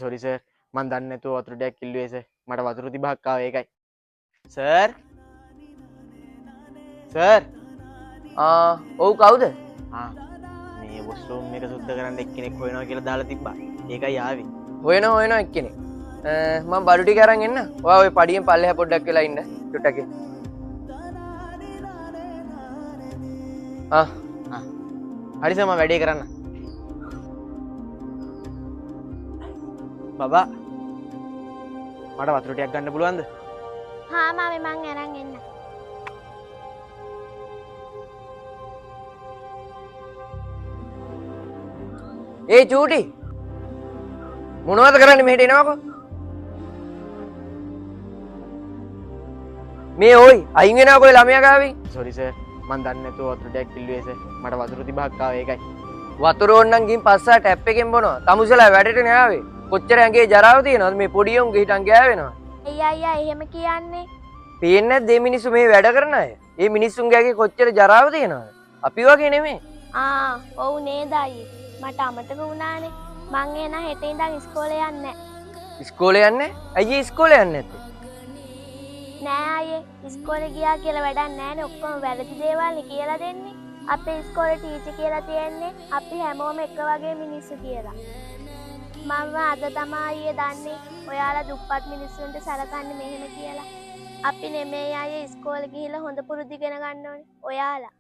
Sorry sir, මං දන්නේ නැතුව වතුර ටිකක් ඉල්ලුවේ සර්. මට වතුර තිබහක් ආවා ඒකයි. Sir sir. ආ ඔව්, කවුද? ආ මේ වොෂ්රූම් එක සුද්ධ කරන්න එක්කෙනෙක් හොයනවා කියලා දාලා තිබ්බා. ඒකයි ආවේ. හොයනවා හොයනවා එක්කෙනෙක්. මං බඩු ටික අරන් එන්න. ඔයා ඔය පඩියෙන් පල්ලෙහා පොඩ්ඩක් වෙලා ඉන්න. චුට්ටක්. ආ ආ හරි සර්, මම වැඩේ කරන්න. බබා මට වතුර ටිකක් ගන්න පුළුවන්ද? හා මාමේ, මං අරන් එන්න. ඒ චූටි, මොනවද කරන්නේ? මෙහෙට එනවකෝ. මේ ඔයි අයින් වෙනවකෝ ඔය ළමයා ගාවින්. සෝරි සර්, මං දන්නේ නැතුව වතුර ටිකක් ඉල්ලුවේ සර්. මට වතුර තිබහක් ආවා ඒකයි. වතුර ඕන නම් ගිහින් පස්සා ටැප් එකෙන් බොනවා. තමුසලා වැඩටනේ ආවේ. කොච්චර ඇඟේ ජරාව තියෙනවද මේ පොඩි උන්ගේ හිටන් ගෑවෙනවා. ඇයි අයියා එහෙම කියන්නේ? පේන්නේ නැද්ද මේ මිනිස්සු මේ වැඩ කරන අය? මේ මිනිස්සුන්ගේ ඇඟේ කොච්චර ජරාව තියෙනවද? අපි වගේ නෙමෙයි. ආ ඔව් නේද අයියේ, මට අමතක වුණානේ. මං එහෙනම් හෙට ඉඳන් ඉස්කෝලේ යන්නේ නෑ. ඉස්කෝලේ යන්නේ? ඇයි ඉස්කෝලේ යන්නේ නැත්තේ? නෑ අයියේ, ඉස්කෝලේ ගියා කියලා වැඩක් නෑනේ. ඔක්කොම වැරදි දේවල් නේ කියලා දෙන්නේ. අපේ ඉස්කෝලේ ටීචර් කියලා තියෙන්නේ අපි හැමෝම එක වගේ මිනිස්සු කියලා. මම අද තමයි අයියේ දන්නේ ඔයාලා දුප්පත් මිනිස්සුන්ට සලකන්නේ මෙහෙම කියලා. අපි නෙමෙයි අයියේ ඉස්කෝලේ ගිහිල්ලා හොඳ පුරුදු ඉගෙන ගන්න ඕනේ. ඔයාලා.